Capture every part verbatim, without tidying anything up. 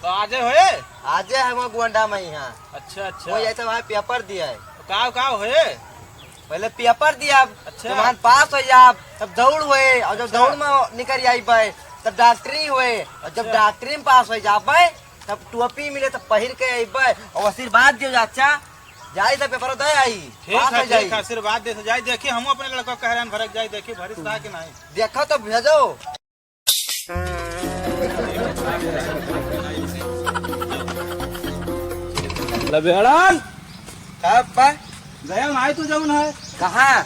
तो आजे होए? आजे है वो गोंडा में यहाँ। अच्छा, अच्छा। वो ये तो वहाँ पेपर दिया है। का, का होए? पहले पेपर दिया, अच्छा। जब हम पास हो जाब, तब दौड़ होए, और जब अच्छा। दौड़ में निकल आइबे, तब डॉक्टरी होए, और जब अच्छा। डॉक्टरी में पास हो जाबे, तब टोपी मिले, तब पहिर के आइबे, और आशीर्वाद दियो चाचा, जाई तब पेपर दे आई, ठीक पास है, हो जाई। ठीक है, आशीर्वाद दे से जाई। देखी, हम अपने लड़का कह रहे हैं, भरक जाई, देखी, भरिस रहा कि नहीं। देखो तो भेजो। लबेड़न! का अप्पा? गया नाई तू जौन है? कहाँ?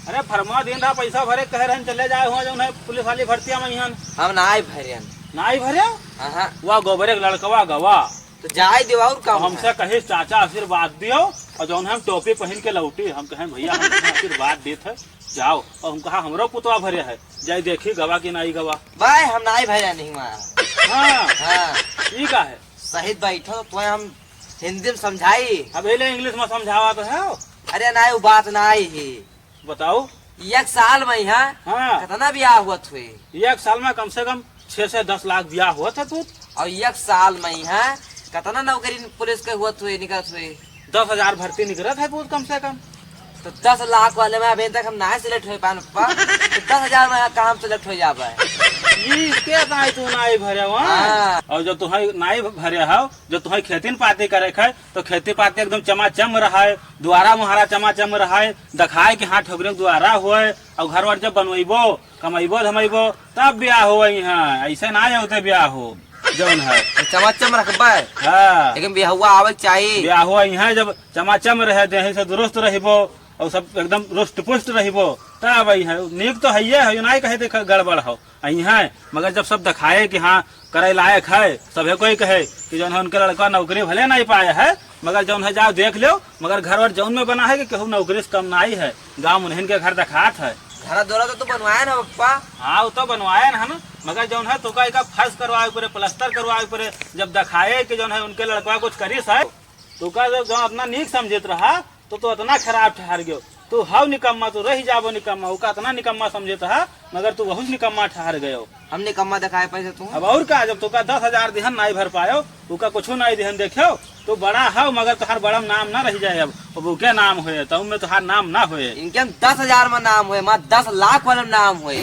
अरे फरमा दिन रहा, पैसा भरे कहे रहन चले जाए हुआ जौन है पुलिस वाली भर्तिया में इहन। हम नाई भरेन। नाई भरे? हाँ। वह गोबरे के लड़कवा गवा। तो जाए देवा और का हमसे हुआ? कहे चाचा आशीर्वाद दियो और जौन है हम टोपी पहन के लौटी। हम कहे भैया हम आशीर्वाद देत है। जाओ। और हम कहा, "हमरो पुतवा भरे है, जाई देखी गवा कि नाई गवा।" भाई, हम नाई भरे नहीं वहाँ। हाँ। हाँ। ई का है? सहित बैठो, तो हम हिंदी में समझाई। अब ले इंग्लिश में समझावा तो है। अरे नाई, वो बात नाई ही। बताओ। एक साल में यहाँ हाँ। कितना ब्याह हुआ थे? एक साल में कम से कम छह से दस लाख ब्याह होत है पूत। और एक साल में यहाँ कितना नौकरी पुलिस के हुआ थे, निकलत थे? दस हजार भर्ती निकलत है पूत कम से कम। तो दस लाख वाले में अभी तक हम ना सिलेक्ट हो पान पा, तो दस हजार में कहाँ हम सिलेक्ट हो जाबे? ई के ताई तू नाई भरे हुआ? हाँ। और जब तुम्हें नाई भरे हो, जब तुम्हें खेती पाती करे है, तो खेती पाती एकदम चमाचम रहा है, दुआरा मुहारा चमाचम रहा है, दिखाए कि हाँ ठोकरे दुआरा हुए, और घर वर जब बनवैबो, कमैबो धमैबो, तब ब्याह हो वही है, ऐसे ना होते ब्याह हो, जौन है। तो चमाचम रखबे। हाँ। लेकिन ब्याहुआ आवे के चाही। ब्याह हो वही है, जब चमाचम रहे, देह से दुरुस्त रहिबो, और सब एकदम रुष्ट पुष्ट रहिबो, तब आई है। नीक तो है, है ना, कहे देख गड़बड़ हो, आई है। मगर जब सब दिखाए कि हाँ, करे लायक है, सभे कोई कहे कि जौन है उनके लड़का नौकरी भले नहीं पाए है, मगर जौन है जाओ देख लो, मगर घर वर जौन में बना है कि केहू नौकरी से कम नाई है, गाँव उन्हीं के घर दिखात है। घर द्वारा तो तू बनवाए ना पप्पा? हाँ, वो तो बनवाए ना हम, मगर जौन है तोका एका फर्श करवाए पड़े, प्लास्टर करवाए पड़े, जब दिखाए कि जौन है उनके लड़का कुछ करिस है, तोका जब जौन अपना नीक समझत रहा, तो तू इतना खराब ठहर गयो। तू हव निकम्मा, तू रह जाबो निकम्मा, ओका इतना निकम्मा समझत रहा, मगर तू बहुत निकम्मा ठहर गयो। हम निकम्मा दिखाए पैसे तू? अब और का, जब तोका दस हजार दिहन नाई भर पायो, ओका कुछो नाई दिहन देख्यो, तू बड़ा हव मगर तोहार बड़ा में नाम ना रह जाए। अब, अब ओके नाम होए, तब में तोहार नाम ना होए। इनके हम दस हजार में नाम होए, मार दस लाख वाले में नाम होए।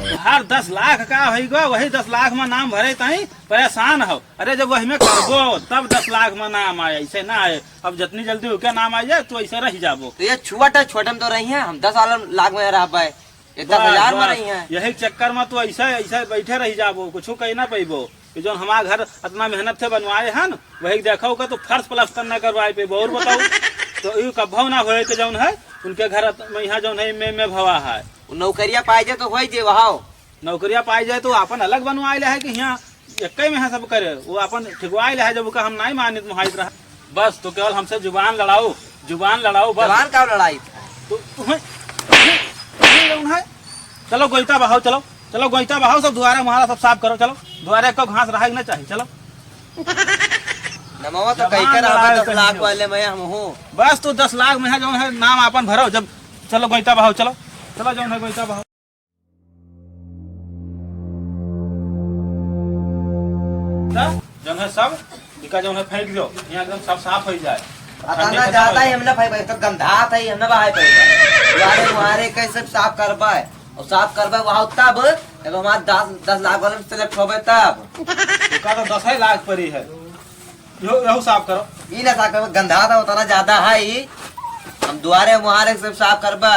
तोहार दस लाख का होई गो, वही दस लाख में नाम भरे ताई परेशान हो। अरे जब वही में करबो तब दस लाख में नाम आए, ऐसे ना आए। अब जितनी जल्दी ओके नाम आ जाए तू ऐसे रह जाबो। तो ये छुआटा छोटे में तो रही है, हम दस साल लाख में रह पाए, ये दस हजार में बस, रही है। यही चक्कर में तू ऐसे ऐसे बैठे रह जाबो, कुछ कह ना पैबो। कि जौन हमार घर इतना मेहनत से बनवाए हैं न, वही देखो का तो फर्श प्लास्टर ना करवाए पैबो। और बताओ तो यू कभो ना होए कि जौन है उनके घर अत-, में यहाँ जौन है में में भवा है। वो नौकरिया पाए जाए तो होई जे वहाओ। नौकरिया पाई जाए तो आपन अलग बनवाए ले है कि यहाँ एक्के में है सब करे, वो आपन ठिकवाए ले है, जब ओका हम नाई मानित मुहाइत रहा। बस तू केवल हमसे जुबान लड़ाओ, जुबान लड़ाओ बस। जवान का लड़ाई? तू, तुम्हें, तुम्हें, तुम्हें जौन है, चलो गोइता बहाओ, चलो, चलो गोइता बहाओ, सब दुआरा मुहारा सब साफ करो, चलो, दुआरे को घास रहा ही ना चाहिए, चलो। नमवा तो जवान कई कर लड़ाओ दस लाख कहियो। वाले में हम हूँ। बस तू दस लाख में है, जौन है नाम आपन भरो, जब चलो गोइता बहाओ, चलो, चलो जौन है गोइता बहाओ। जौन है सब इका जौन है फेंक दो, यहाँ एकदम सब साफ हो जाए। अतना ज्यादा ही हमने भाई, भाई तो गंधात है, हमने भाई भाई दुआरे मुहारे कैसे साफ करबे, और साफ करबे वहाँ तब जब हमारे दस दस लाख वाले में सिलेक्ट होबे तब। ओका तो दस ही लाख पड़ी है, यो यो साफ करो। ई ना साफ करबे, गंधात है उतना ज्यादा है ई। हम दुआरे मुहारे सब साफ करबे,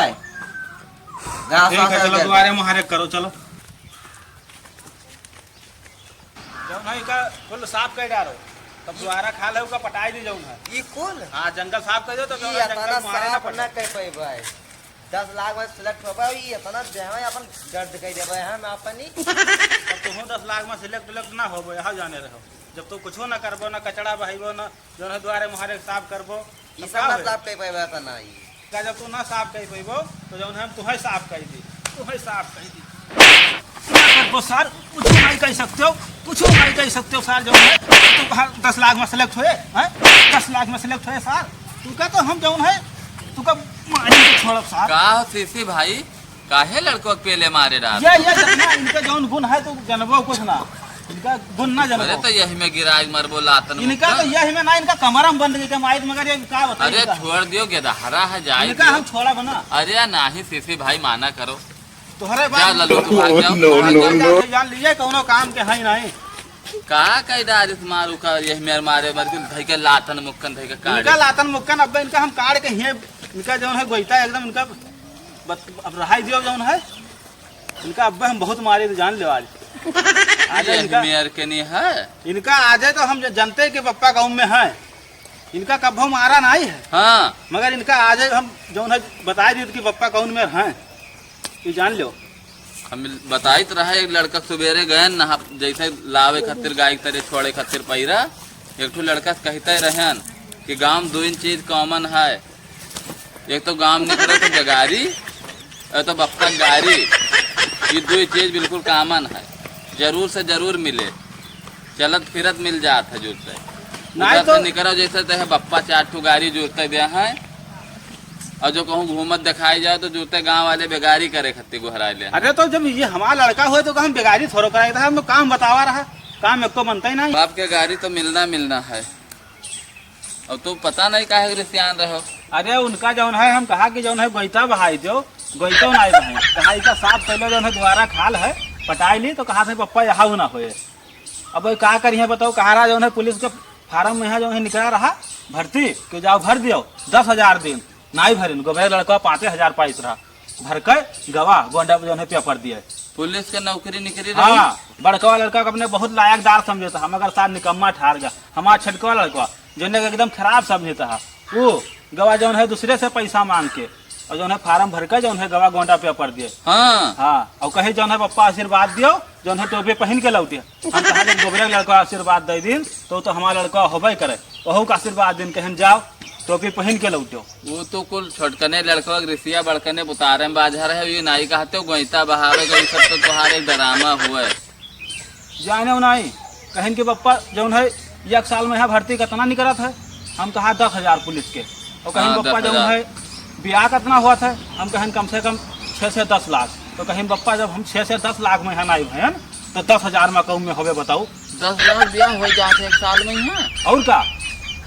घास ठीक वास है, है चलो जब। दुआरे मुहारे करो, चलो। जौन है इका कुल साफ कर डारो, तब दुआरा खाल है ओका पटाई दी जौन है। ई कुल? हाँ, जंगल साफ कर दो, तब ई जौन है इतना जंगल मारे ना साफ पड़े। ना कर पाई भाई। दस लाख में सिलेक्ट हो पाए, ई इतना देह में अपन दर्द कर दे भाई, हम अपन ही। तब तुम दस लाख में सिलेक्ट उलेक्ट ना हो, यहाँ जाने रहो। जब तू कुछो ना करबो, ना कचड़ा बहाइबो, ना जौन है दुआरे मुहारे साफ करबो, ई तब सब का ना होई? साफ कर पाए, इतना ही। का जब तू ना साफ कर पइबो, तो जौन है हम तुहै साफ कर दी, तुहै साफ कर दी। ना कर दो सार, कुछ नहीं कर सकते हो, कुछ नहीं कर सकते हो सार, जौन है तुम कहा दस लाख में सिलेक्ट हुए, हैं? दस लाख में सिलेक्ट हुए सार, तुका तो हम जौन है, तुका मारी के छोड़ब सार। का हो सीसी भाई, काहे लड़को के पेले मारे डाल? ये, ये जितना इनके जौन गुण है, तो जनबो कुछ ना। इनका गुण ना जानो। अरे तो यही में गिराई मरबो लातन इनका मुक्का। तो यही में ना, इनका कमरा में बंद करके माइत, मगर ये का बताई अरे इनका। छोड़ दियो, गेदहरा है, जाए इनका दियो। हम छोड़ा बना। अरे नाही, सीसी भाई माना करो। तोहरे जा बाप लल्लू, तू भाग जाओ, नो, भाग नो, जाओ। नो। जान लीजिए, कौनो काम के है नहीं। का कह डारिस मारू का, यही मेर मारे, मर के धई के लातन मुक्कन धई के काट। इनका लातन मुक्कन, अब इनका हम काट के हिये, इनका जौन है गोइता एकदम इनका बत-, अब रहाई दियो जौन है। इनका अब्बे हम बहुत मारे तो जान लेवा आज। आज ये इनका मेर के नहीं है। इनका आजे तो हम ज-, जनते कि पप्पा गाँव में है। इनका कब्बो मारा नहीं है। हाँ। मगर इनका आजे हम जौन है बताई दी कि पप्पा कौन में हैं। ये जान लो। हम बताइत रहा, एक लड़का सुबेरे गए नहा, जैसे लावे खातिर गाय के तरे छोड़े खातिर पैरा, एक ठो लड़का से कहते रहन कि गाँव में दो ही चीज common है, एक तो गाँव निकले तो बेगारी, और तो बप्पा गारी। ये दो ही चीज बिल्कुल common है, जरूर से जरूर मिले, चलत फिरत मिल जात है जुरते। नहीं उधर तो से निकलो जैसे तैसे बप्पा चार ठो गारी जुरते दे हैं, और जो कहूँ घूमत दिखाई जाओ तो जुरते गाँव वाले बेगारी करे खातिर गोहराए ले हैं। अरे तो जब ये हमारा लड़का होए तो हम बेगारी थोड़ो कराए था, हम तो काम बतावा रहा, काम एको बनता ही नहीं। बाप के गारी तो मिलना मिलना है। अब तू पता नहीं काहे के रिसियान रहो। अरे उनका जौन है, हम कहा कि जौन है गोइता बहाई दो, गोइतो नहीं बहाई। कहा इनका साफ पहले जौन है दोबारा खाल है, पटाई ली तो कहा से पप्पा यहाँ ना होए। अब वो का करिए बताओ, कहा रहा जौन है पुलिस के फार्म में है जौन है निकला रहा भर्ती, कि जाओ भर दियो, दस हजार दिन, नाई भरिन, गोबरे लड़का पाँचे हजार पाइस रहा, भर के गवा गोंडा पे जौन है पेपर दिए। पुलिस के नौकरी निकली रही। हाँ, बड़कवा लड़का को अपने बहुत लायकदार समझे था, मगर साथ निकम्मा ठार गया। हमारा छटकवा लड़का, जौने के एकदम खराब समझे था, वो गवा जौन है दूसरे से पैसा मांग के, और जौन है फार्म भर के जौन है गवा गोंडा पेपर दिए। हाँ। हाँ, और कहे जौन है पप्पा आशीर्वाद दियो, जौन है टोपी पहन के लौटे। हम कहा जब गोबरे के लड़का आशीर्वाद दे दिन, तो, तो हमारा लड़का होबे करे। वहू का आशीर्वाद दिन कहन जाओ, टोपी पहन के लौटो। वो तो कुल छोटकने लड़कवा के रिसिया बड़कने बुतारे में बाझा रहे, ये नाई कहते हो गोइता बहावे का, ये सब तो तुम्हारे ड्रामा हुआ है। जाने हो नाई, कहन के पप्पा जौन है एक साल में यहाँ भर्ती कितना निकलत है, हम कहा दस हजार पुलिस के, और कहन हाँ, पप्पा जौन दस हजार। है ब्याह कितना हुआ था, हम कहन कम से कम छः से दस लाख, तो कहन पप्पा जब हम छः से दस लाख में यहाँ नाई भयन, तो दस हजार में कहूँ में होवे बताओ। दस लाख ब्याह हो जात है एक साल में यहाँ। और का?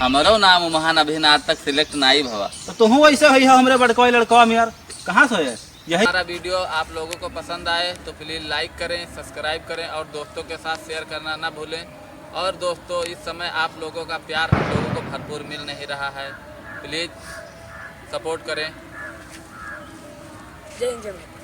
हमरो नाम महान अभिन आज तक select नाई भवा। तो तुहूँ वैसे होई है हमरे बड़कवा लड़कवा में यार, कहाँ से है? यही हमारा video आप लोगों को पसंद आए तो please like करें, subscribe करें और दोस्तों के साथ share करना ना भूलें। और दोस्तों, इस समय आप लोगों का प्यार हम लोगों को भरपूर मिल नहीं रहा है, please support करें। जय हिंद, जय भारत।